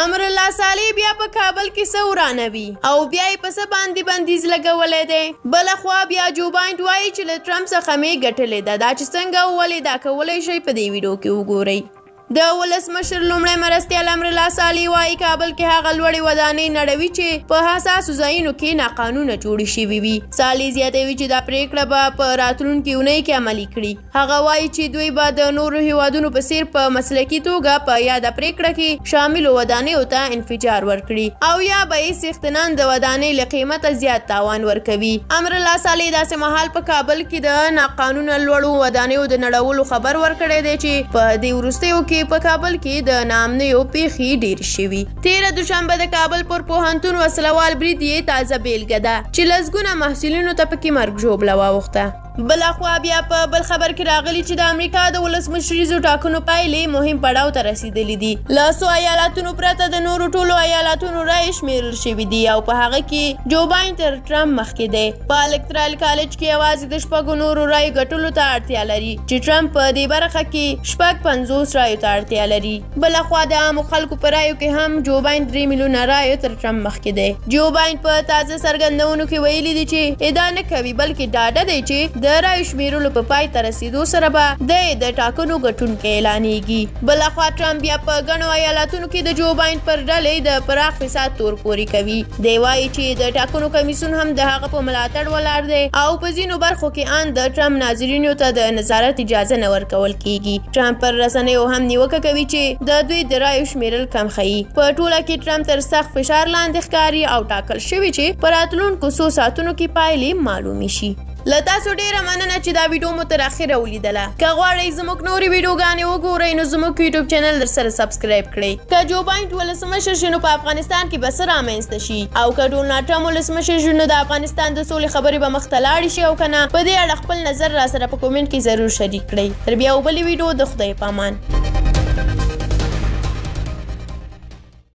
امرالله صالح بیا په کابل کې څه ورانوي او بیا یې په څه باندې بندیز لګولی دی؟ بله خوا بیا جو باینډ وایي چې له ټرمپ څخه مې ګټلې ده. دا چې څنګه او ولې دا کولی شئ په دې ویډیو کې وګورئ. د ولسمشر لومړی مرستیال امرالله صالح وایي کابل کې هغه لوړې ودانۍ نړوي چې په حساسو ځایونو کې ناقانونه جوړې شوې وي. صالح زیاتوي چې دا پرېکړه به په راتلونکې اونۍ کې عملي کړي. هغه وایي چې دوی به د نورو هیوادونو په څیر په مسلکي توګه په یاده پریکړه کې شاملو ودانیو ته انفجار ورکړي او یا به یې څښتنان د ودانۍ له قیمته زیات تاوان ورکوي. امرالله صالح داسې مهال په کابل کې د ناقانونه لوړو ودانیو د نړولو خبر ورکړی دی چې په دې وروستیو کې په کابل کې د ناامنیو پیښې ډېرې شوي. تېره دوشنبه د کابل پر پوهنتون وسلوال برید یې تازه بیلګه ده چې لسګونه محصلینو ته پکې مرګ ژوبله واوښته. بلخوا بیا په بل خبر کې راغلي چې د امریکا د ولسمشریزو ټاکنو پایلې مهم پړاو ته رسیدلې دي. له څو ایالاتونو پرته د نورو ټولو ایالاتونو رایې شمیرل شوې دي او په هغه کې جو باین تر ټرمپ مخکې دی. په الکترال کالج کې یوازې د شپږو نورو رایو ګټلو ته اړتیا لري چې ټرمپ په دې برخه کې 56 رایو ته اړتیا لري. بلخوا د عامو خلکو په رایو کې هم جو باین 3 میلیونه رایو تر ټرمپ مخکې دی. جو باین په تازه څرګندونو کې ویلي دي چې ادعا نه کوي بلکې ډاډه دی چې د رایو شمیرلو په پای ته رسیدو سره به دی د ټاکنو ګټونکی اعلانیږي. بلخوا ټرمپ بیا په ګڼو ایالاتونو کې د جو باین پر ډلې د پراخ فساد تور پورې کوي. دی وایي چې د ټاکنو کمیسیون هم د هغه په ملاتړ ولاړ دی او په ځینو برخو کې ان د ټرمپ ناظرینو ته د نظارت اجازه نه ورکول کیږي. ټرمپ پر رسنیو هم نیوکه کوي چې د دوی د رایو شمیرل کم ښيي. په ټوله کې ټرمپ تر سخت فشار لاندې ښکاري او ټاکل شوې چې په راتلونکو څو ساعتونو کې پایلې معلومې شي. له تاسو ډیره مننه چې دا ویډیو مو تر اخره ولیدله. که غواړئ زموږ نورې ویډیوګانې وګورئ نو زموږ یوټیوب چینل درسره سبسکرایب کړئ. که جو باینډ ولسمشر شي نو په افغانستان کې به څه رامنځته شي او که ډونالډ ټرمپ ولسمشر شي نو د افغانستان د سولې خبرې به مخته لاړې شي او که نه؟ په دې اړه خپل نظر راسره په کومنټ کې ضرور شریک کړئ. تر بیا وبلې ویډیو د خدای پامان.